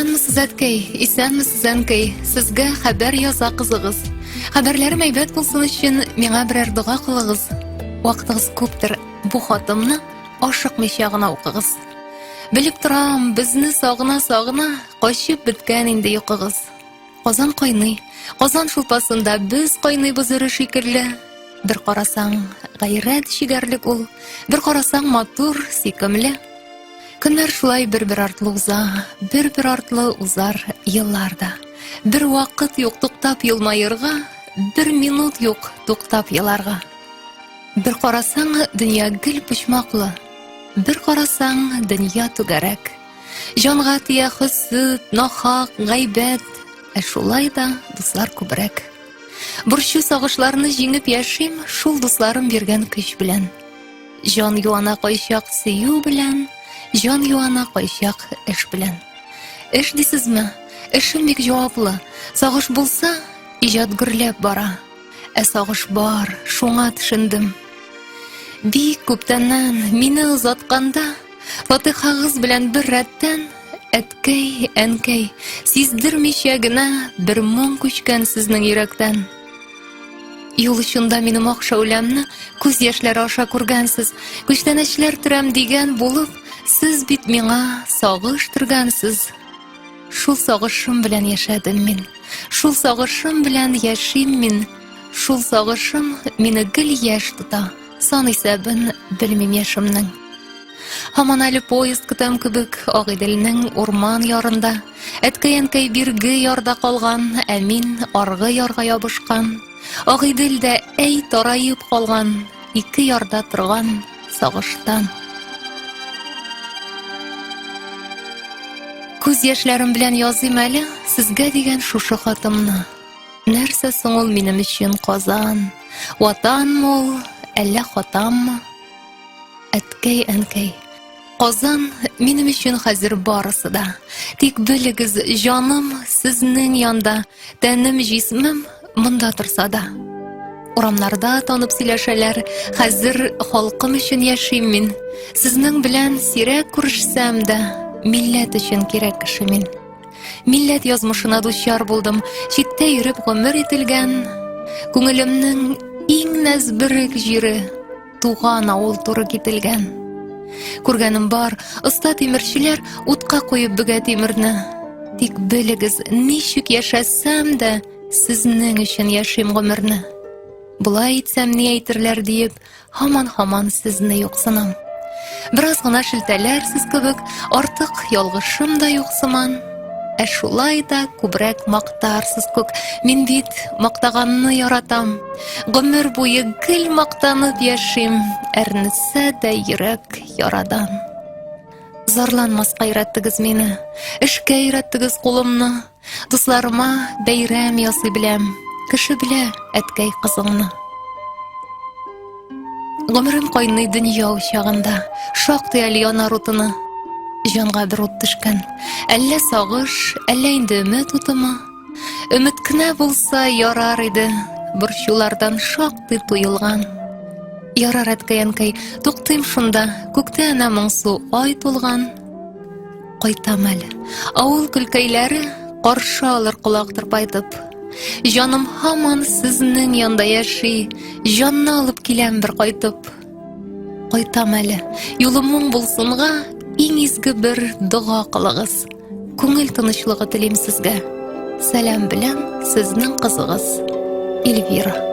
Исәнмесез, әткәй, исәнмесез, әнкәй. Сезгә хәбәр яза кызыгыз. Хәбәрләрем әйбәт булсын өчен миңа берәр дога кылыгыз. Вакытыгыз күптер, бу хатымны ашыкмыйча гына укыгыз. Белеп торам, безне сагына-сагына качып беткән инде йокыгыз. Казан кайный. Казан шулпасында без кайныйбыз эре шикелле. Бер карасаң, гайрәт чигәрлек ул. Бер карасаң, матур, сөйкемле. Көннәр шулай бер-бер артлы уза, бер-бер артлы узар еллар да. Бер вакыт юк туктап елмаерга, бер минут юк туктап еларга. Бер карасаң, дөнья гел почмаклы. Бер карасаң, дөнья түгәрәк. Җанга тия хөсет, нахак, гайбәт, ә шулай да дуслар күбрәк. Борчу сагышларны җиңеп яшим шул дусларым биргән көч белән. Җан юана кайчак сөю белән, җан юана кайчак эш белән. Эш дисезме? Эшем бик җаваплы. Сагыш булса, иҗат гөрләп бара. Ә сагыш бар, шуңа төшендем. Бик күптәннән мине озатканда, Фатихагыз белән бер рәттән, әткәй, әнкәй, сиздермичә генә бер моң күчкән сезнең йөрәктән. Юл очында минем ак шәүләмне күз яшьләре аша күргәнсез, күчтәнәчләр төрәм дигән булып, сез бит миңа сагыш төргәнсез. Шул сагышым белән яшәдем мин. Шул сагышым белән яшим мин. Шул сагышым мине гел яшь тота. Сан исәбен белмим яшемнең. Һаман әле поезд көтәм кебек Агыйделнең урман ярында. Әткәй-әнкәй бирге ярда калган, ә мин аргы ярга ябышкан. Агыйдел дә әй тараеп калган, ике ярда торган сагыштан. Күз яшьләрем белән языйм әле сезгә дигән шушы хатымны. Нәрсә соң ул минем өчен Казан? Ватанмы ул, әллә хатаммы? Әткәй, әнкәй, Казан минем өчен хәзер барысы да. Тик белегез, җаным сезнең янда, тәнем, җисмем монда торса да. Урамнарда танып сөйләшәләр, хәзер халкым өчен яшим мин. Сезнең белән сирәк күрешсәм дә, милләт өчен кирәк кеше мин. Милләт язмышына дучар булдым, читтә йөреп гомер ителгән. Күңелемнең иң нәзберек җире туган авыл туры кителгән. Күргәнем бар, оста тимерчеләр утка куеп бөгә тимерне. Тик белегез, ничек яшәсәм дә, сезнең өчен яшим гомерне. Болай итсәм, ни әйтерләр диеп, һаман-һаман сезне юксынам. Бераз гына шелтәләр сез кебек, артык ялгышым да юк сыман. Ә шулай да күбрәк мактарсыз күк. Мин бит мактаганны яратам. Гомер буе гел мактанып яшим, әрнесә дә йөрәк ярадан. Зарланмаска өйрәттегез мине, эшкә өйрәттегез кулымны. Дусларыма бәйрәм ясый беләм, кеше белә әткәй кызыңны. Гомерем кайный дөнья учагында, шактый әле янар утыны. Җанга бер ут төшкән. Әллә сагыш, әллә инде өмет утымы? Өмет кенә булса ярар иде, борчулардан шактый туелган. Ярар, әткәй-әнкәй, туктыйм шунда, күктә әнә моңсу ай тулган. Кайтам әле. Авыл көлкәйләре каршы алыр колак тырпайтып. Җаным һаман сезнең янда яши, җанны алып киләм бер кайтып. Кайтам әле. Юлым уң булсынга, иң изге бер дога кылыгыз. Күңел тынычлыгы телим сезгә. Сәлам белән сезнең кызыгыз Эльвира.